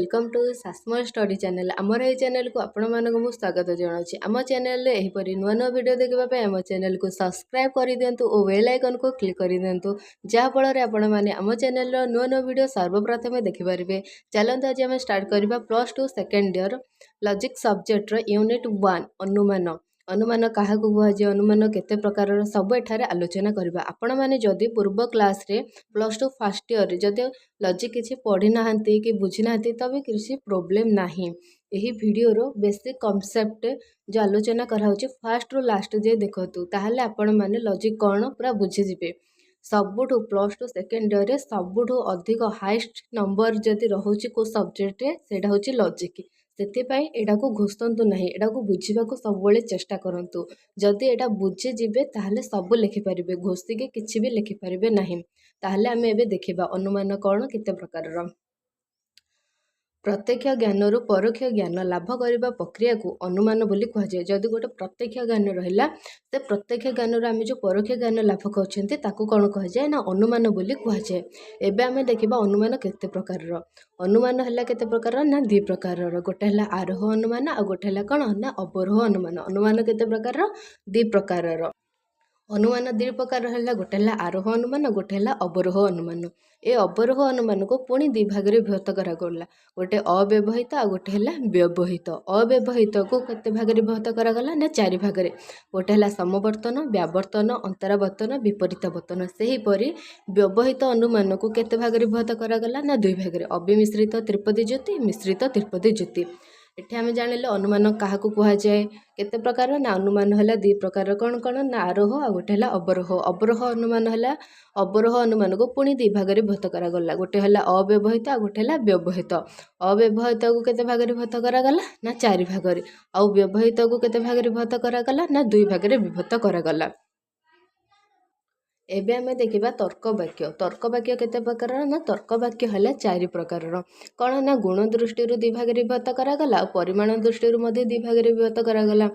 Welcome to Sasmal Study channel. ଆମର ଏହି ଚ୍ୟାନେଲକୁ ଆପଣମାନଙ୍କୁ ମୁଁ ସ୍ୱାଗତ ଜଣାଉଛି। ଆମ ଚ୍ୟାନେଲରେ ଏହିପରି ନୂଆ ନୂଆ ଭିଡ଼ିଓ ଦେଖିବା ପାଇଁ ଆମ ଚ୍ୟାନେଲକୁ ସବସ୍କ୍ରାଇବ୍ କରିଦିଅନ୍ତୁ ଓ ବେଲ୍ ଆଇକନ୍କୁ କ୍ଲିକ୍ କରିଦିଅନ୍ତୁ, ଯାହାଫଳରେ ଆପଣମାନେ ଆମ ଚ୍ୟାନେଲର ନୂଆ ନୂଆ ଭିଡ଼ିଓ ସର୍ବପ୍ରଥମେ ଦେଖିପାରିବେ। ଚାଲନ୍ତୁ, ଆଜି ଆମେ ଷ୍ଟାର୍ଟ କରିବା +2 ସେକେଣ୍ଡ ଇୟର୍ ଲଜିକ୍ ସବଜେକ୍ଟର ୟୁନିଟ୍ 1, ଅନୁମାନ। ଅନୁମାନ କାହାକୁ କୁହାଯାଏ, ଅନୁମାନ କେତେ ପ୍ରକାରର, ସବୁ ଏଠାରେ ଆଲୋଚନା କରିବା। ଆପଣମାନେ ଯଦି ପୂର୍ବ କ୍ଲାସ୍ରେ +2 ଫାର୍ଷ୍ଟ ଇୟର୍ରେ ଯଦି ଲଜିକ୍ କିଛି ପଢ଼ିନାହାନ୍ତି କି ବୁଝିନାହାନ୍ତି, ତବେ କିଛି ପ୍ରୋବ୍ଲେମ୍ ନାହିଁ। ଏହି ଭିଡ଼ିଓର ବେସିକ୍ କନସେପ୍ଟ ଯେଉଁ ଆଲୋଚନା କରାହେଉଛି, ଫାର୍ଷ୍ଟରୁ ଲାଷ୍ଟ ଯାଏ ଦେଖନ୍ତୁ, ତାହେଲେ ଆପଣମାନେ ଲଜିକ୍ କ'ଣ ପୁରା ବୁଝିଯିବେ। ସବୁଠୁ +2 ସେକେଣ୍ଡ ଇୟର୍ରେ ସବୁଠୁ ଅଧିକ ହାଏଷ୍ଟ ନମ୍ବର ଯଦି ରହୁଛି କେଉଁ ସବଜେକ୍ଟରେ, ସେଇଟା ହେଉଛି ଲଜିକ୍। ସେଥିପାଇଁ ଏଇଟାକୁ ଘୋଷନ୍ତୁ ନାହିଁ, ଏଇଟାକୁ ବୁଝିବାକୁ ସବୁବେଳେ ଚେଷ୍ଟା କରନ୍ତୁ। ଯଦି ଏଇଟା ବୁଝିଯିବେ, ତାହେଲେ ସବୁ ଲେଖିପାରିବେ। ଘୋଷିକି କିଛି ବି ଲେଖିପାରିବେ ନାହିଁ। ତାହେଲେ ଆମେ ଏବେ ଦେଖିବା ଅନୁମାନ କ'ଣ, କେତେ ପ୍ରକାରର। ପ୍ରତ୍ୟକ୍ଷ ଜ୍ଞାନରୁ ପରୋକ୍ଷ ଜ୍ଞାନ ଲାଭ କରିବା ପ୍ରକ୍ରିୟାକୁ ଅନୁମାନ ବୋଲି କୁହାଯାଏ। ଯଦି ଗୋଟେ ପ୍ରତ୍ୟକ୍ଷ ଜ୍ଞାନ ରହିଲା, ସେ ପ୍ରତ୍ୟକ୍ଷ ଜ୍ଞାନରୁ ଆମେ ଯେଉଁ ପରୋକ୍ଷ ଜ୍ଞାନ ଲାଭ କରୁଛନ୍ତି, ତାକୁ କ'ଣ କୁହାଯାଏ ନା ଅନୁମାନ ବୋଲି କୁହାଯାଏ। ଏବେ ଆମେ ଦେଖିବା ଅନୁମାନ କେତେ ପ୍ରକାରର। ଅନୁମାନ ହେଲା କେତେ ପ୍ରକାରର ନା ଦୁଇ ପ୍ରକାରର। ଗୋଟେ ହେଲା ଆରୋହ ଅନୁମାନ, ଆଉ ଗୋଟେ ହେଲା କ'ଣ ନା ଅବରୋହ ଅନୁମାନ। ଅନୁମାନ କେତେ ପ୍ରକାରର? ଦୁଇ ପ୍ରକାରର। ଅନୁମାନ ଦୁଇ ପ୍ରକାର ହେଲା। ଗୋଟେ ହେଲା ଆରୋହ ଅନୁମାନ, ଗୋଟେ ହେଲା ଅବରୋହ ଅନୁମାନ। ଏ ଅବରୋହ ଅନୁମାନକୁ ପୁଣି ଦୁଇ ଭାଗରେ ବିଭକ୍ତ କରାଗଲା। ଗୋଟେ ଅବ୍ୟବହିତ, ଆଉ ଗୋଟେ ହେଲା ବ୍ୟବହିତ। ଅବ୍ୟବହିତକୁ କେତେ ଭାଗରେ ବିଭକ୍ତ କରାଗଲା ନା ଚାରି ଭାଗରେ। ଗୋଟେ ହେଲା ସମବର୍ତ୍ତନ, ବ୍ୟାବର୍ତ୍ତନ, ଅନ୍ତରାବର୍ତ୍ତନ, ବିପରୀତାବର୍ତ୍ତନ। ସେହିପରି ବ୍ୟବହିତ ଅନୁମାନକୁ କେତେ ଭାଗରେ ବିଭକ୍ତ କରାଗଲା ନା ଦୁଇ ଭାଗରେ, ଅବିମିଶ୍ରିତ ତ୍ରିପଦୀ ଯୁକ୍ତି, ମିଶ୍ରିତ ତ୍ରିପଦୀ ଯୁକ୍ତି। ଏଠି ଆମେ ଜାଣିଲେ ଅନୁମାନ କାହାକୁ କୁହାଯାଏ, କେତେ ପ୍ରକାର ନା ଅନୁମାନ ହେଲା ଦୁଇ ପ୍ରକାର। କ'ଣ କ'ଣ ନା ଆରୋହ, ଆଉ ଗୋଟେ ହେଲା ଅବରୋହ। ଅବରୋହ ଅନୁମାନ ହେଲା, ଅବରୋହ ଅନୁମାନକୁ ପୁଣି ଦୁଇ ଭାଗରେ ବିଭକ୍ତ କରାଗଲା। ଗୋଟେ ହେଲା ଅବ୍ୟବହିତ, ଆଉ ଗୋଟେ ହେଲା ବ୍ୟବହିତ। ଅବ୍ୟବହିତକୁ କେତେ ଭାଗରେ ବିଭକ୍ତ କରାଗଲା ନା ଚାରି ଭାଗରେ। ଆଉ ବ୍ୟବହିତକୁ କେତେ ଭାଗରେ ବିଭକ୍ତ କରାଗଲା ନା ଦୁଇ ଭାଗରେ ବିଭକ୍ତ କରାଗଲା। ଏବେ ଆମେ ଦେଖିବା ତର୍କ ବାକ୍ୟ। ତର୍କ ବାକ୍ୟ କେତେ ପ୍ରକାରର ନା ତର୍କ ବାକ୍ୟ ହେଲା ଚାରି ପ୍ରକାରର। କ'ଣ ନା ଗୁଣ ଦୃଷ୍ଟିରୁ ଦୁଇ ଭାଗରେ ବିଭକ୍ତ କରାଗଲା, ଆଉ ପରିମାଣ ଦୃଷ୍ଟିରୁ ମଧ୍ୟ ଦୁଇ ଭାଗରେ ବିଭକ୍ତ କରାଗଲା।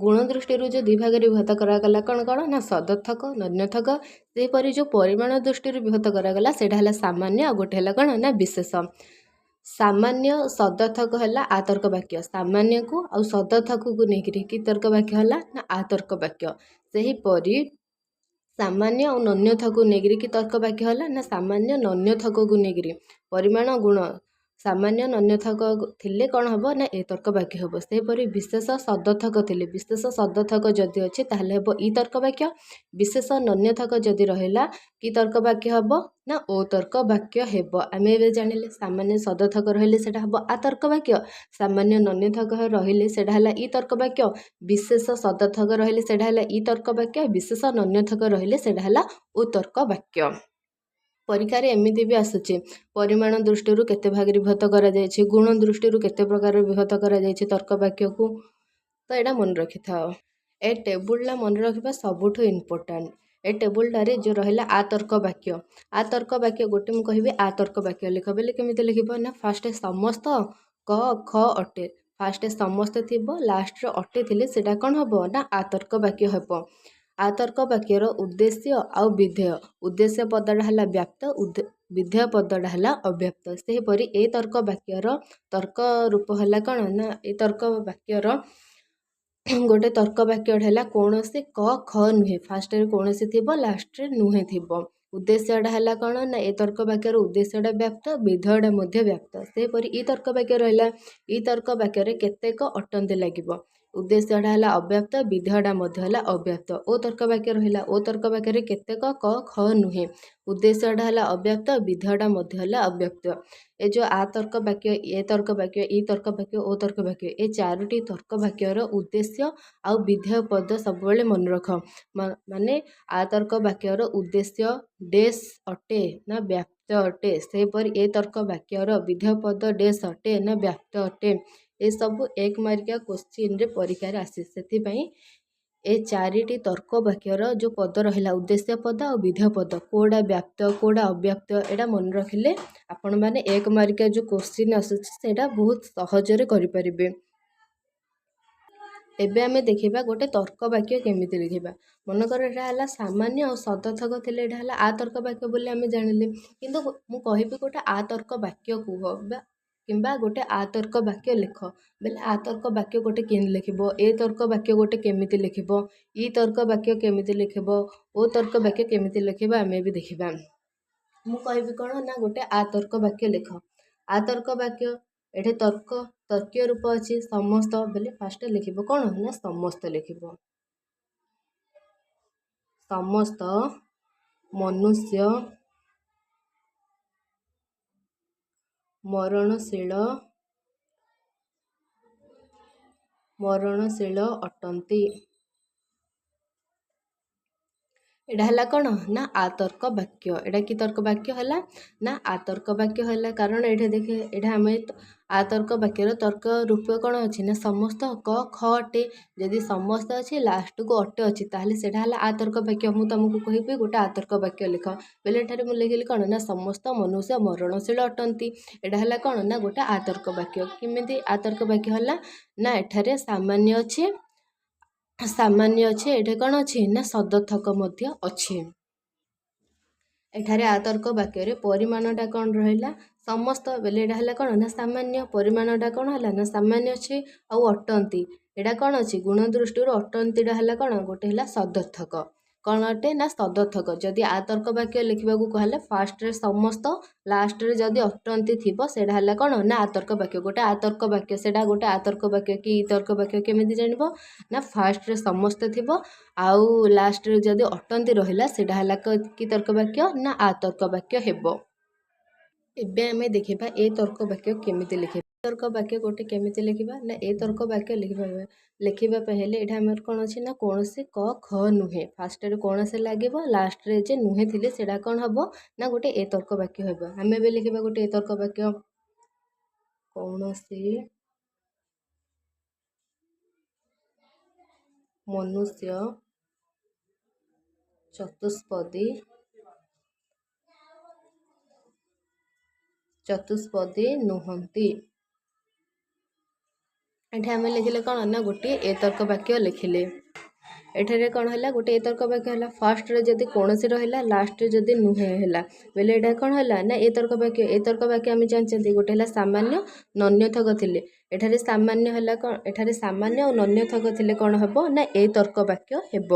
ଗୁଣ ଦୃଷ୍ଟିରୁ ଯେଉଁ ଦୁଇ ଭାଗରେ ବିଭକ୍ତ କରାଗଲା, କ'ଣ କ'ଣ ନା ସଦର୍ଥକ, ନନ୍ୟର୍ଥକ। ସେହିପରି ଯେଉଁ ପରିମାଣ ଦୃଷ୍ଟିରୁ ବିଭକ୍ତ କରାଗଲା, ସେଇଟା ହେଲା ସାମାନ୍ୟ, ଆଉ ଗୋଟେ ହେଲା କ'ଣ ନା ବିଶେଷ। ସାମାନ୍ୟ ସଦର୍ଥକ ହେଲା ଆତର୍କ ବାକ୍ୟ। ସାମାନ୍ୟକୁ ଆଉ ସଦର୍ଥକକୁ ନେଇକରି କି ତର୍କ ବାକ୍ୟ ହେଲା ନା ଆତର୍କ ବାକ୍ୟ। ସେହିପରି ସାମାନ୍ୟ ଆଉ ନନ୍ୟର୍ଥକୁ ନେଇକରି କି ତର୍କ ବାକ୍ୟ ହେଲା ନା ସାମାନ୍ୟ ନନ୍ୟର୍ଥକକୁ ନେଇକରି ପରିମାଣ ଗୁଣ ସାମାନ୍ୟ ନନ୍ୟର୍ଥକ ଥିଲେ କ'ଣ ହେବ ନା ଏ ତର୍କ ବାକ୍ୟ ହେବ। ସେହିପରି ବିଶେଷ ସଦର୍ଥକ ଥିଲେ, ବିଶେଷ ସଦର୍ଥକ ଯଦି ଅଛି, ତାହେଲେ ହେବ ଇ ତର୍କ ବାକ୍ୟ। ବିଶେଷ ନନ୍ୟର୍ଥକ ଯଦି ରହିଲା, କି ତର୍କ ବାକ୍ୟ ହେବ ନା ଓ ତର୍କ ବାକ୍ୟ ହେବ। ଆମେ ଏବେ ଜାଣିଲେ, ସାମାନ୍ୟ ସଦର୍ଥକ ରହିଲେ ସେଇଟା ହେବ ଆତର୍କ ବାକ୍ୟ, ସାମାନ୍ୟ ନନ୍ୟର୍ଥକ ରହିଲେ ସେଇଟା ହେଲା ଇ ତର୍କ ବାକ୍ୟ, ବିଶେଷ ସଦର୍ଥକ ରହିଲେ ସେଇଟା ହେଲା ଇ ତର୍କ ବାକ୍ୟ, ବିଶେଷ ନନ୍ୟର୍ଥକ ରହିଲେ ସେଇଟା ହେଲା ଓ ତର୍କ ବାକ୍ୟ। ପରୀକ୍ଷାରେ ଏମିତି ବି ଆସୁଛି, ପରିମାଣ ଦୃଷ୍ଟିରୁ କେତେ ଭାଗରେ ବିଭକ୍ତ କରାଯାଇଛି, ଗୁଣ ଦୃଷ୍ଟିରୁ କେତେ ପ୍ରକାର ବିଭକ୍ତ କରାଯାଇଛି ତର୍କ ବାକ୍ୟକୁ। ତ ଏଇଟା ମନେ ରଖିଥାଅ। ଏ ଟେବୁଲଟା ମନେ ରଖିବା ସବୁଠୁ ଇମ୍ପୋର୍ଟାଣ୍ଟ। ଏ ଟେବୁଲଟାରେ ଯେଉଁ ରହିଲା ଆତର୍କ ବାକ୍ୟ, ଆତର୍କ ବାକ୍ୟ ଗୋଟେ ମୁଁ କହିବି, ଆତର୍କ ବାକ୍ୟ ଲେଖ ବୋଲେ କେମିତି ଲେଖିବ ନା ଫାଷ୍ଟ ସମସ୍ତ କ ଖ ଅଟେ। ଫାଷ୍ଟ ସମସ୍ତ ଥିବ, ଲାଷ୍ଟରେ ଅଟେ ଥିଲେ ସେଇଟା କ'ଣ ହେବ ନା ଆତର୍କ ବାକ୍ୟ ହେବ। ଆତର୍କ ବାକ୍ୟର ଉଦ୍ଦେଶ୍ୟ ଆଉ ବିଧେୟ, ଉଦ୍ଦେଶ୍ୟ ପଦଟା ହେଲା ବ୍ୟାପ୍ତ, ବିଧେୟ ପଦଟା ହେଲା ଅବ୍ୟାପ୍ତ। ସେହିପରି ଏ ତର୍କ ବାକ୍ୟର ତର୍କ ରୂପ ହେଲା କ'ଣ ନା ଏ ତର୍କ ବାକ୍ୟର ଗୋଟେ ତର୍କ ବାକ୍ୟଟା ହେଲା କୌଣସି କ ଖ ନୁହେଁ। ଫାଷ୍ଟରେ କୌଣସି ଥିବ, ଲାଷ୍ଟରେ ନୁହେଁ ଥିବ। ଉଦ୍ଦେଶ୍ୟଟା ହେଲା କ'ଣ ନା ଏ ତର୍କ ବାକ୍ୟର ଉଦ୍ଦେଶ୍ୟଟା ବ୍ୟାପ୍ତ, ବିଧେୟଟା ମଧ୍ୟ ବ୍ୟାପ୍ତ। ସେହିପରି ଇ ତର୍କ ବାକ୍ୟ ରହିଲା, ଇ ତର୍କ ବାକ୍ୟରେ କେତେକ ଅଟନ୍ତି ଲାଗିବ। ଉଦ୍ଦେଶ୍ୟଟା ହେଲା ଅବ୍ୟାପ୍ତ, ବିଧେୟଟା ମଧ୍ୟ ହେଲା ଅବ୍ୟାପ୍ତ। ଓ ତର୍କ ବାକ୍ୟ ରହିଲା, ଓ ତର୍କ ବାକ୍ୟରେ କେତେକ କ ଖ ନୁହେଁ। ଉଦ୍ଦେଶ୍ୟଟା ହେଲା ଅବ୍ୟାପ୍ତ, ବିଧେୟଟା ମଧ୍ୟ ହେଲା ଅବ୍ୟାପ୍ତ। ଏ ଯେଉଁ ଆ ତର୍କ ବାକ୍ୟ, ଏ ତର୍କ ବାକ୍ୟ, ଇ ତର୍କ ବାକ୍ୟ, ଓ ତର୍କ ବାକ୍ୟ, ଏ ଚାରୋଟି ତର୍କ ବାକ୍ୟର ଉଦ୍ଦେଶ୍ୟ ଆଉ ବିଧେୟ ପଦ ସବୁବେଳେ ମନେ ରଖ। ମାନେ ଆ ତର୍କ ବାକ୍ୟର ଉଦ୍ଦେଶ୍ୟ ଡେସ୍ ଅଟେ ନା ବ୍ୟାପ୍ତ ଅଟେ। ସେହିପରି ଏ ତର୍କ ବାକ୍ୟର ବିଧେୟ ପଦ ଡେସ୍ ଅଟେ ନା ବ୍ୟାପ୍ତ ଅଟେ। ଏସବୁ ଏକ ମାର୍କିଆ କୋଶ୍ଚିନ୍ରେ ପରୀକ୍ଷାରେ ଆସେ। ସେଥିପାଇଁ ଏ ଚାରିଟି ତର୍କ ବାକ୍ୟର ଯେଉଁ ପଦ ରହିଲା, ଉଦ୍ଦେଶ୍ୟ ପଦ ଆଉ ବିଧେୟ ପଦ, କେଉଁଟା ବ୍ୟାପ୍ତ, କେଉଁଟା ଅବ୍ୟାପ୍ତ, ଏଇଟା ମନେ ରଖିଲେ ଆପଣମାନେ ଏକ ମାର୍କିଆ ଯେଉଁ କୋଶ୍ଚିନ୍ ଆସୁଛି, ସେଇଟା ବହୁତ ସହଜରେ କରିପାରିବେ। ଏବେ ଆମେ ଦେଖିବା ଗୋଟେ ତର୍କ ବାକ୍ୟ କେମିତି ଲେଖିବା। ମନେକର ଏଇଟା ହେଲା ସାମାନ୍ୟ ଆଉ ସଦର୍ଥକ ଥିଲେ ଏଇଟା ହେଲା ଆତର୍କ ବାକ୍ୟ ବୋଲି ଆମେ ଜାଣିଲେ। କିନ୍ତୁ ମୁଁ କହିବି ଗୋଟେ ଆତର୍କ ବାକ୍ୟ କୁହ ବା କିମ୍ବା ଗୋଟେ ଆତର୍କ ବାକ୍ୟ ଲେଖ ବେଲେ ଆତର୍କ ବାକ୍ୟ ଗୋଟେ କେମିତି ଲେଖିବ, ଏ ତର୍କ ବାକ୍ୟ ଗୋଟେ କେମିତି ଲେଖିବ, ଇ ତର୍କ ବାକ୍ୟ କେମିତି ଲେଖିବ, ଓ ତର୍କ ବାକ୍ୟ କେମିତି ଲେଖିବ ଆମେ ବି ଦେଖିବା। ମୁଁ କହିବି କ'ଣ ନା ଗୋଟେ ଆତର୍କ ବାକ୍ୟ ଲେଖ। ଆତର୍କ ବାକ୍ୟ ଏଠି ତର୍କ ତର୍କୀୟ ରୂପ ଅଛି ସମସ୍ତ, ବେଲେ ଫାଷ୍ଟ ଲେଖିବ କ'ଣ ନା ସମସ୍ତ ଲେଖିବ। ସମସ୍ତ ମନୁଷ୍ୟ ମରଣଶୀଳ ମରଣଶୀଳ ଅଟନ୍ତି। ଏଇଟା ହେଲା କ'ଣ ନା ଆତର୍କ ବାକ୍ୟ। ଏଇଟା କି ତର୍କ ବାକ୍ୟ ହେଲା ନା ଆତର୍କ ବାକ୍ୟ ହେଲା। କାରଣ ଏଇଟା ଦେଖେ, ଏଇଟା ଆମେ ଆତର୍କ ବାକ୍ୟର ତର୍କ ରୂପ କ'ଣ ଅଛି ନା ସମସ୍ତ କ ଖ ଅଟେ। ଯଦି ସମସ୍ତ ଅଛି ଲାଷ୍ଟକୁ ଅଟେ ଅଛି ତାହେଲେ ସେଇଟା ହେଲା ଆତର୍କ ବାକ୍ୟ। ମୁଁ ତୁମକୁ କହିବି ଗୋଟେ ଆତର୍କ ବାକ୍ୟ ଲେଖ, ବେଲେ ଏଠାରେ ମୁଁ ଲେଖିଲି କ'ଣ ନା ସମସ୍ତ ମନୁଷ୍ୟ ମରଣଶୀଳ ଅଟନ୍ତି। ଏଇଟା ହେଲା କ'ଣ ନା ଗୋଟେ ଆତର୍କ ବାକ୍ୟ। କେମିତି ଆତର୍କ ବାକ୍ୟ ହେଲା ନା ଏଠାରେ ସାମାନ୍ୟ ଅଛି, ସାମାନ୍ୟ ଅଛି, ଏଠି କ'ଣ ଅଛି ନା ସଦର୍ଥକ ମଧ୍ୟ ଅଛି। ଏଠାରେ ଆତର୍କ ବାକ୍ୟରେ ପରିମାଣଟା କ'ଣ ରହିଲା ସମସ୍ତ, ବେଲେ ଏଇଟା ହେଲା କ'ଣ ନା ସାମାନ୍ୟ। ପରିମାଣଟା କ'ଣ ହେଲା ନା ସାମାନ୍ୟ ଅଛି। ଆଉ ଅଟନ୍ତି ଏଇଟା କ'ଣ ଅଛି ଗୁଣ ଦୃଷ୍ଟିରୁ ଅଟନ୍ତିଟା ହେଲା କ'ଣ ଗୋଟେ ହେଲା ସଦର୍ଥକ। କ'ଣ ଅଟେ ନା ସଦର୍ଥକ। ଯଦି ଆତର୍କ ବାକ୍ୟ ଲେଖିବାକୁ କହିଲେ ଫାଷ୍ଟରେ ସମସ୍ତ, ଲାଷ୍ଟରେ ଯଦି ଅଟନ୍ତି ଥିବ ସେଇଟା ହେଲା କ'ଣ ନା ଆତର୍କ ବାକ୍ୟ। ଗୋଟେ ଆତର୍କ ବାକ୍ୟ ସେଇଟା ଗୋଟେ ଆତର୍କ ବାକ୍ୟ କି ତର୍କ ବାକ୍ୟ କେମିତି ଜାଣିବ ନା ଫାଷ୍ଟରେ ସମସ୍ତେ ଥିବ ଆଉ ଲାଷ୍ଟରେ ଯଦି ଅଟନ୍ତି ରହିଲା ସେଇଟା ହେଲା କି ତର୍କ ବାକ୍ୟ ନା ଆତର୍କ ବାକ୍ୟ ହେବ। ଏବେ ଆମେ ଦେଖିବା ଏ ତର୍କ ବାକ୍ୟ କେମିତି ଲେଖିବା। ତର୍କ ବାକ୍ୟ ଗୋଟେ କେମିତି ଲେଖିବା ନା ଏ ତର୍କ ବାକ୍ୟ ଲେଖିବା ପାଇଁ ହେଲେ ଏଇଟା ଆମର କ'ଣ ଅଛି ନା କୌଣସି କ ଖ ନୁହେଁ। ଫାଷ୍ଟରେ କୌଣସି ଲାଗିବ, ଲାଷ୍ଟରେ ଯେ ନୁହେଁ ଥିଲେ ସେଇଟା କ'ଣ ହେବ ନା ଗୋଟେ ଏ ତର୍କ ବାକ୍ୟ ହେବ। ଆମେ ଏବେ ଲେଖିବା ଗୋଟେ ଏ ତର୍କ ବାକ୍ୟ। କୌଣସି ମନୁଷ୍ୟ ଚତୁଷ୍ପଦୀ ଚତୁଷ୍ପଦୀ ନୁହନ୍ତି। ଏଠି ଆମେ ଲେଖିଲେ କ'ଣ ନା ଗୋଟିଏ ଏ ତର୍କ ବାକ୍ୟ ଲେଖିଲେ। ଏଠାରେ କ'ଣ ହେଲା ଗୋଟେ ଏ ତର୍କ ବାକ୍ୟ ହେଲା। ଫାଷ୍ଟରେ ଯଦି କୌଣସି ରହିଲା ଲାଷ୍ଟରେ ଯଦି ନୁହେଁ ହେଲା ବେଲେ ଏଇଟା କ'ଣ ହେଲା ନା ଏ ତର୍କ ବାକ୍ୟ। ଏ ତର୍କ ବାକ୍ୟ ଆମେ ଜାଣିଛନ୍ତି ଗୋଟେ ହେଲା ସାମାନ୍ୟ ନନ୍ୟଥକ ଥିଲେ। ଏଠାରେ ସାମାନ୍ୟ ହେଲା କ'ଣ, ଏଠାରେ ସାମାନ୍ୟ ଆଉ ନନ୍ୟଥକ ଥିଲେ କ'ଣ ହେବ ନା ଏ ତର୍କ ବାକ୍ୟ ହେବ।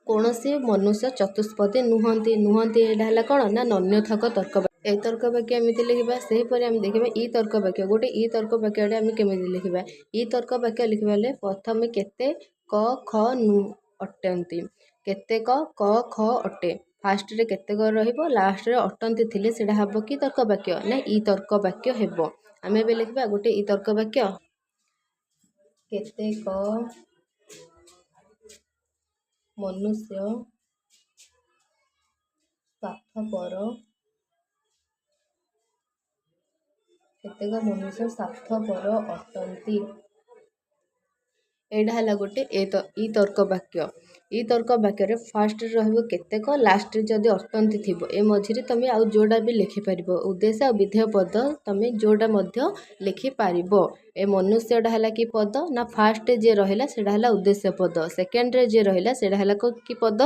କୌଣସି ମନୁଷ୍ୟ ଚତୁଷ୍ପଦୀ ନୁହନ୍ତି, ନୁହନ୍ତି ଏଇଟା ହେଲା କ'ଣ ନା ନନ୍ୟଥକ ତର୍କ ବାକ୍ୟ। ଏ ତର୍କ ବାକ୍ୟ ଏମିତି ଲେଖିବା। ସେହିପରି ଆମେ ଦେଖିବା ଇ ତର୍କ ବାକ୍ୟ। ଗୋଟେ ଇ ତର୍କ ବାକ୍ୟଟା ଆମେ କେମିତି ଲେଖିବା। ଇ ତର୍କ ବାକ୍ୟ ଲେଖିବା ହେଲେ ପ୍ରଥମେ କେତେ କ ଖ ନୁ ଅଟନ୍ତି, କେତେକ କ ଖ ଅଟେ। ଫାଷ୍ଟରେ କେତେକ ରହିବ ଲାଷ୍ଟରେ ଅଟନ୍ତି ଥିଲେ ସେଇଟା ହେବ କି ତର୍କ ବାକ୍ୟ ନା ଇ ତର୍କ ବାକ୍ୟ ହେବ। ଆମେ ଏବେ ଲେଖିବା ଗୋଟେ ଇ ତର୍କ ବାକ୍ୟ। କେତେକ ମନୁଷ୍ୟ ସ୍ୱାର୍ଥପର, କେତେକ ମନୁଷ୍ୟ ସ୍ୱାର୍ଥପର ଅଟନ୍ତି। ଏଇଟା ହେଲା ଗୋଟେ ଇ ତର୍କ ବାକ୍ୟ। ଇ ତର୍କ ବାକ୍ୟରେ ଫାଷ୍ଟରେ ରହିବ କେତେକ, ଲାଷ୍ଟରେ ଯଦି ଅଟନ୍ତି ଥିବ ଏ ମଝିରେ ତୁମେ ଆଉ ଯେଉଁଟା ବି ଲେଖିପାରିବ। ଉଦ୍ଦେଶ୍ୟ ଆଉ ବିଧେୟ ପଦ ତୁମେ ଯେଉଁଟା ମଧ୍ୟ ଲେଖିପାରିବ। ଏ ମନୁଷ୍ୟଟା ହେଲା କି ପଦ ନା ଫାଷ୍ଟ ଯିଏ ରହିଲା ସେଇଟା ହେଲା ଉଦ୍ଦେଶ୍ୟ ପଦ, ସେକେଣ୍ଡରେ ଯିଏ ରହିଲା ସେଇଟା ହେଲା କି ପଦ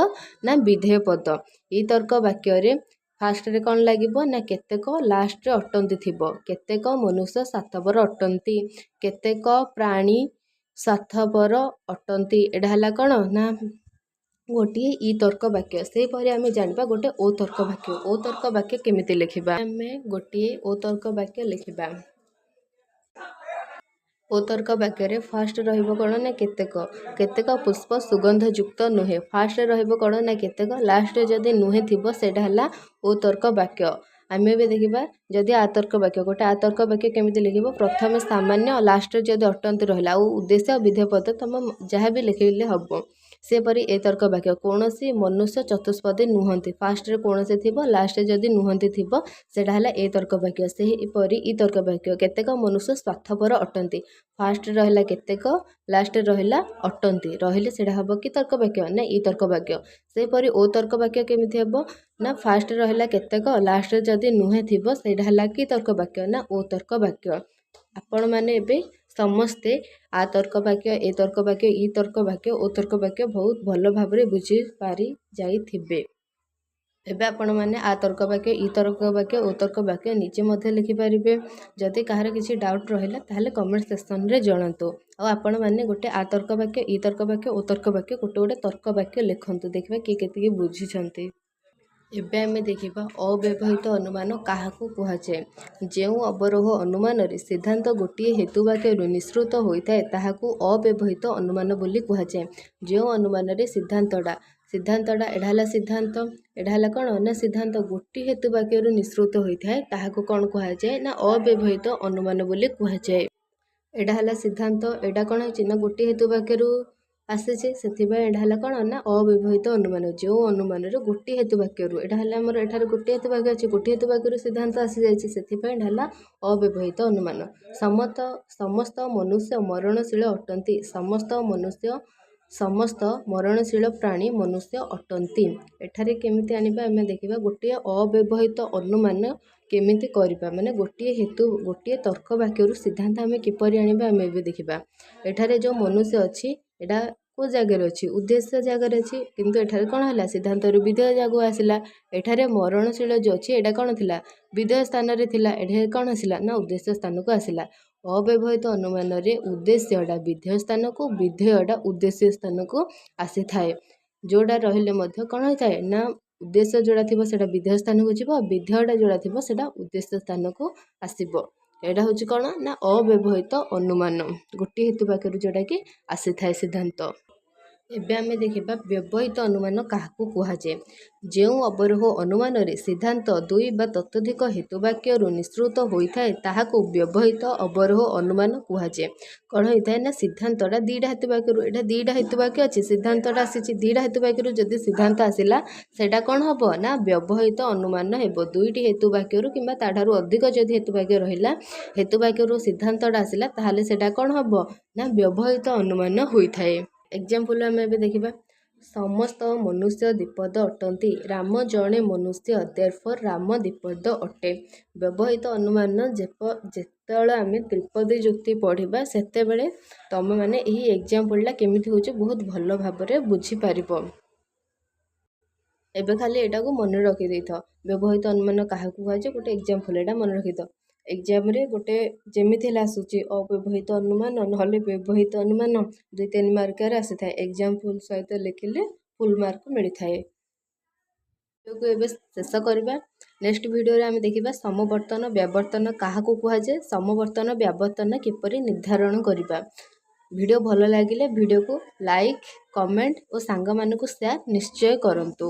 ନା ବିଧେୟ ପଦ। ଇ ତର୍କ ବାକ୍ୟରେ ଫାଷ୍ଟରେ କ'ଣ ଲାଗିବ ନା କେତେକ, ଲାଷ୍ଟରେ ଅଟନ୍ତି ଥିବ। କେତେକ ମନୁଷ୍ୟ ସ୍ୱାର୍ଥପର ଅଟନ୍ତି, କେତେକ ପ୍ରାଣୀ ସ୍ୱାର୍ଥପର ଅଟନ୍ତି। ଏଇଟା ହେଲା କ'ଣ ନା ଗୋଟିଏ ଇ ତର୍କ ବାକ୍ୟ। ସେହିପରି ଆମେ ଜାଣିବା ଗୋଟେ ଓ ତର୍କ ବାକ୍ୟ। ଓ ତର୍କ ବାକ୍ୟ କେମିତି ଲେଖିବା। ଆମେ ଗୋଟିଏ ଓ ତର୍କ ବାକ୍ୟ ଲେଖିବା। ଓ ତର୍କ ବାକ୍ୟରେ ଫାଷ୍ଟ ରହିବ କ'ଣ ନା କେତେକ। କେତେକ ପୁଷ୍ପ ସୁଗନ୍ଧଯୁକ୍ତ ନୁହେଁ। ଫାଷ୍ଟରେ ରହିବ କ'ଣ ନା କେତେକ, ଲାଷ୍ଟରେ ଯଦି ନୁହେଁ ଥିବ ସେଇଟା ହେଲା ଓ ତର୍କ ବାକ୍ୟ। ଆମେ ଏବେ ଦେଖିବା ଯଦି ଆତର୍କ ବାକ୍ୟ। ଗୋଟେ ଆତର୍କ ବାକ୍ୟ କେମିତି ଲେଖିବ। ପ୍ରଥମେ ସାମାନ୍ୟ, ଲାଷ୍ଟରେ ଯଦି ଅଟନ୍ତି ରହିଲା ଆଉ ଉଦ୍ଦେଶ୍ୟ ଆଉ ବିଧେୟ ପଦ ତୁମ ଯାହା ବି ଲେଖିଲେ ହେବ। ସେପରି ଏ ତର୍କ ବାକ୍ୟ କୌଣସି ମନୁଷ୍ୟ ଚତୁଷ୍ପଦୀ ନୁହନ୍ତି। ଫାଷ୍ଟରେ କୌଣସି ଥିବ, ଲାଷ୍ଟରେ ଯଦି ନୁହନ୍ତି ଥିବ ସେଇଟା ହେଲା ଏ ତର୍କ ବାକ୍ୟ। ସେହିପରି ଇ ତର୍କ ବାକ୍ୟ କେତେକ ମନୁଷ୍ୟ ସ୍ୱାର୍ଥପର ଅଟନ୍ତି। ଫାଷ୍ଟରେ ରହିଲା କେତେକ, ଲାଷ୍ଟରେ ରହିଲା ଅଟନ୍ତି, ରହିଲେ ସେଇଟା ହେବ କି ତର୍କ ବାକ୍ୟ ନା ଇ ତର୍କ ବାକ୍ୟ। ସେହିପରି ଓ ତର୍କ ବାକ୍ୟ କେମିତି ହେବ ନା ଫାଷ୍ଟରେ ରହିଲା କେତେକ, ଲାଷ୍ଟରେ ଯଦି ନୁହେଁ ଥିବ ସେଇଟା ହେଲା କି ତର୍କ ବାକ୍ୟ ନା ଓ ତର୍କ ବାକ୍ୟ। ଆପଣମାନେ ଏବେ ସମସ୍ତେ ଆ ତର୍କ ବାକ୍ୟ, ଏ ତର୍କ ବାକ୍ୟ, ଇ ତର୍କ ବାକ୍ୟ, ଓ ତର୍କ ବାକ୍ୟ ବହୁତ ଭଲ ଭାବରେ ବୁଝିପାରି ଯାଇଥିବେ। ଏବେ ଆପଣମାନେ ଆ ତର୍କ ବାକ୍ୟ, ଇ ତର୍କ ବାକ୍ୟ, ଓ ତର୍କ ବାକ୍ୟ ନିଜେ ମଧ୍ୟ ଲେଖିପାରିବେ। ଯଦି କାହାର କିଛି ଡାଉଟ୍ ରହିଲା, ତାହେଲେ କମେଣ୍ଟ ସେକ୍ସନରେ ଜଣାନ୍ତୁ। ଆଉ ଆପଣମାନେ ଗୋଟେ ଆ ତର୍କ ବାକ୍ୟ, ଇ ତର୍କ ବାକ୍ୟ, ଓ ତର୍କ ବାକ୍ୟ, ଗୋଟେ ଗୋଟେ ତର୍କ ବାକ୍ୟ ଲେଖନ୍ତୁ, ଦେଖିବା କିଏ କେତିକି ବୁଝିଛନ୍ତି। ଏବେ ଆମେ ଦେଖିବା ଅବ୍ୟବହିତ ଅନୁମାନ କାହାକୁ କୁହାଯାଏ। ଯେଉଁ ଅବରୋହ ଅନୁମାନରେ ସିଦ୍ଧାନ୍ତ ଗୋଟିଏ ହେତୁ ବାକ୍ୟରୁ ନିଃସୃତ ହୋଇଥାଏ, ତାହାକୁ ଅବ୍ୟବହିତ ଅନୁମାନ ବୋଲି କୁହାଯାଏ। ଯେଉଁ ଅନୁମାନରେ ସିଦ୍ଧାନ୍ତଟା, ଏଇଟା ହେଲା ସିଦ୍ଧାନ୍ତ, ଏଇଟା ହେଲା କ'ଣ ନା ସିଦ୍ଧାନ୍ତ ଗୋଟିଏ ହେତୁ ବାକ୍ୟରୁ ନିଃସୃତ ହୋଇଥାଏ, ତାହାକୁ କ'ଣ କୁହାଯାଏ ନା ଅବ୍ୟବହିତ ଅନୁମାନ ବୋଲି କୁହାଯାଏ। ଏଇଟା ହେଲା ସିଦ୍ଧାନ୍ତ। ଏଇଟା କ'ଣ ହେଇଛି ନା ଗୋଟିଏ ହେତୁ ବାକ୍ୟରୁ ଆସିଛି, ସେଥିପାଇଁ ଏଇଟା ହେଲା କ'ଣ ନା ଅବ୍ୟବହିତ ଅନୁମାନ। ଯେଉଁ ଅନୁମାନରେ ଗୋଟିଏ ହେତୁ ବାକ୍ୟରୁ, ଏଇଟା ହେଲା ଆମର ଏଠାରେ ଗୋଟିଏ ହେତୁ ବାକ୍ୟ ଅଛି, ଗୋଟିଏ ହେତୁ ବାକ୍ୟରୁ ସିଦ୍ଧାନ୍ତ ଆସିଯାଇଛି, ସେଥିପାଇଁ ଏଇଟା ହେଲା ଅବ୍ୟବହିତ ଅନୁମାନ। ସମସ୍ତ ମନୁଷ୍ୟ ମରଣଶୀଳ ଅଟନ୍ତି। ସମସ୍ତ ମନୁଷ୍ୟ, ସମସ୍ତ ମରଣଶୀଳ ପ୍ରାଣୀ ମନୁଷ୍ୟ ଅଟନ୍ତି। ଏଠାରେ କେମିତି ଆଣିବା ଆମେ ଦେଖିବା। ଗୋଟିଏ ଅବ୍ୟବହିତ ଅନୁମାନ କେମିତି କରିବା, ମାନେ ଗୋଟିଏ ହେତୁ, ଗୋଟିଏ ତର୍କ ବାକ୍ୟରୁ ସିଦ୍ଧାନ୍ତ ଆମେ କିପରି ଆଣିବା, ଆମେ ଏବେ ଦେଖିବା। ଏଠାରେ ଯେଉଁ ମନୁଷ୍ୟ ଅଛି, ଏଇଟା କେଉଁ ଜାଗାରେ ଅଛି? ଉଦ୍ଦେଶ୍ୟ ଜାଗାରେ ଅଛି। କିନ୍ତୁ ଏଠାରେ କ'ଣ ହେଲା? ସିଦ୍ଧାନ୍ତରୁ ବିଧେୟ ଜାଗାକୁ ଆସିଲା। ଏଠାରେ ମରଣଶୀଳ ଯେଉଁ ଅଛି, ଏଇଟା କ'ଣ ଥିଲା? ବିଧେୟ ସ୍ଥାନରେ ଥିଲା। ଏଠାରେ କ'ଣ ଆସିଲା ନା ଉଦ୍ଦେଶ୍ୟ ସ୍ଥାନକୁ ଆସିଲା। ଅବ୍ୟବହିତ ଅନୁମାନରେ ଉଦ୍ଦେଶ୍ୟଟା ବିଧେୟ ସ୍ଥାନକୁ, ବିଧେୟଟା ଉଦ୍ଦେଶ୍ୟ ସ୍ଥାନକୁ ଆସିଥାଏ। ଯେଉଁଟା ରହିଲେ ମଧ୍ୟ କ'ଣ ହୋଇଥାଏ ନା ଉଦ୍ଦେଶ୍ୟ ଯେଉଁଟା ଥିବ ସେଇଟା ବିଧେୟ ସ୍ଥାନକୁ ଯିବ, ବିଧେୟଟା ଯେଉଁଟା ଥିବ ସେଇଟା ଉଦ୍ଦେଶ୍ୟ ସ୍ଥାନକୁ ଆସିବ। ଏଇଟା ହେଉଛି କ'ଣ ନା ଅବ୍ୟବହିତ ଅନୁମାନ, ଗୋଟିଏ ହେତୁ ବାକ୍ୟରୁ ଯେଉଁଟାକି ଆସିଥାଏ ସିଦ୍ଧାନ୍ତ। ଏବେ ଆମେ ଦେଖିବା ବ୍ୟବହିତ ଅନୁମାନ କାହାକୁ କୁହାଯାଏ। ଯେଉଁ ଅବରୋହ ଅନୁମାନରେ ସିଦ୍ଧାନ୍ତ ଦୁଇ ବା ତତୋଧିକ ହେତୁ ବାକ୍ୟରୁ ନିଃସୃତ ହୋଇଥାଏ, ତାହାକୁ ବ୍ୟବହିତ ଅବରୋହ ଅନୁମାନ କୁହାଯାଏ। କ'ଣ ହୋଇଥାଏ ନା ସିଦ୍ଧାନ୍ତଟା ଦୁଇଟା ହେତୁ ବାକ୍ୟରୁ, ଏଇଟା ଦୁଇଟା ହେତୁ ବାକ୍ୟ ଅଛି, ସିଦ୍ଧାନ୍ତଟା ଆସିଛି। ଦୁଇଟା ହେତୁ ବାକ୍ୟରୁ ଯଦି ସିଦ୍ଧାନ୍ତ ଆସିଲା, ସେଇଟା କ'ଣ ହେବ ନା ବ୍ୟବହିତ ଅନୁମାନ ହେବ। ଦୁଇଟି ହେତୁ ବାକ୍ୟରୁ କିମ୍ବା ତା'ଠାରୁ ଅଧିକ ଯଦି ହେତୁ ବାକ୍ୟ ରହିଲା, ହେତୁ ବାକ୍ୟରୁ ସିଦ୍ଧାନ୍ତଟା ଆସିଲା, ତାହେଲେ ସେଇଟା କ'ଣ ହେବ ନା ବ୍ୟବହିତ ଅନୁମାନ ହୋଇଥାଏ। ଏକ୍ଜାମ୍ପଲ୍ ଆମେ ଏବେ ଦେଖିବା। ସମସ୍ତ ମନୁଷ୍ୟ ଦ୍ୱିପଦ ଅଟନ୍ତି। ରାମ ଜଣେ ମନୁଷ୍ୟ, ଦେରଫୋର୍ ରାମ ଦ୍ୱିପଦ ଅଟେ। ବ୍ୟବହିତ ଅନୁମାନ ଯେତେବେଳେ ଆମେ ତ୍ରିପଦୀ ଯୁକ୍ତି ପଢ଼ିବା, ସେତେବେଳେ ତୁମେମାନେ ଏହି ଏକ୍ଜାମ୍ପଲ୍ଟା କେମିତି ହେଉଛି ବହୁତ ଭଲ ଭାବରେ ବୁଝିପାରିବ। ଏବେ ଖାଲି ଏଇଟାକୁ ମନେ ରଖିଦେଇଥାଅ। ବ୍ୟବହିତ ଅନୁମାନ କାହାକୁ କୁହାଯାଏ, ଗୋଟେ ଏକ୍ଜାମ୍ପଲ୍ ଏଇଟା ମନେ ରଖିଥାଅ। ଏକ୍ଜାମ୍ରେ ଗୋଟେ ଯେମିତି ହେଲେ ଆସୁଛି, ଅବ୍ୟବହିତ ଅନୁମାନ ନହେଲେ ବ୍ୟବହିତ ଅନୁମାନ 2-3 ମାର୍କରେ ଆସିଥାଏ। ଏକ୍ଜାମ୍ପଲ୍ ସହିତ ଲେଖିଲେ ଫୁଲ୍ ମାର୍କ ମିଳିଥାଏ। ଭିଡ଼ିଓକୁ ଏବେ ଶେଷ କରିବା। ନେକ୍ସଟ ଭିଡ଼ିଓରେ ଆମେ ଦେଖିବା ସମବର୍ତ୍ତନ ବ୍ୟାବର୍ତ୍ତନ କାହାକୁ କୁହାଯାଏ, ସମବର୍ତ୍ତନ ବ୍ୟାବର୍ତ୍ତନ କିପରି ନିର୍ଦ୍ଧାରଣ କରିବା। ଭିଡ଼ିଓ ଭଲ ଲାଗିଲେ ଭିଡ଼ିଓକୁ ଲାଇକ୍, କମେଣ୍ଟ ଓ ସାଙ୍ଗମାନଙ୍କୁ ସେୟାର ନିଶ୍ଚୟ କରନ୍ତୁ।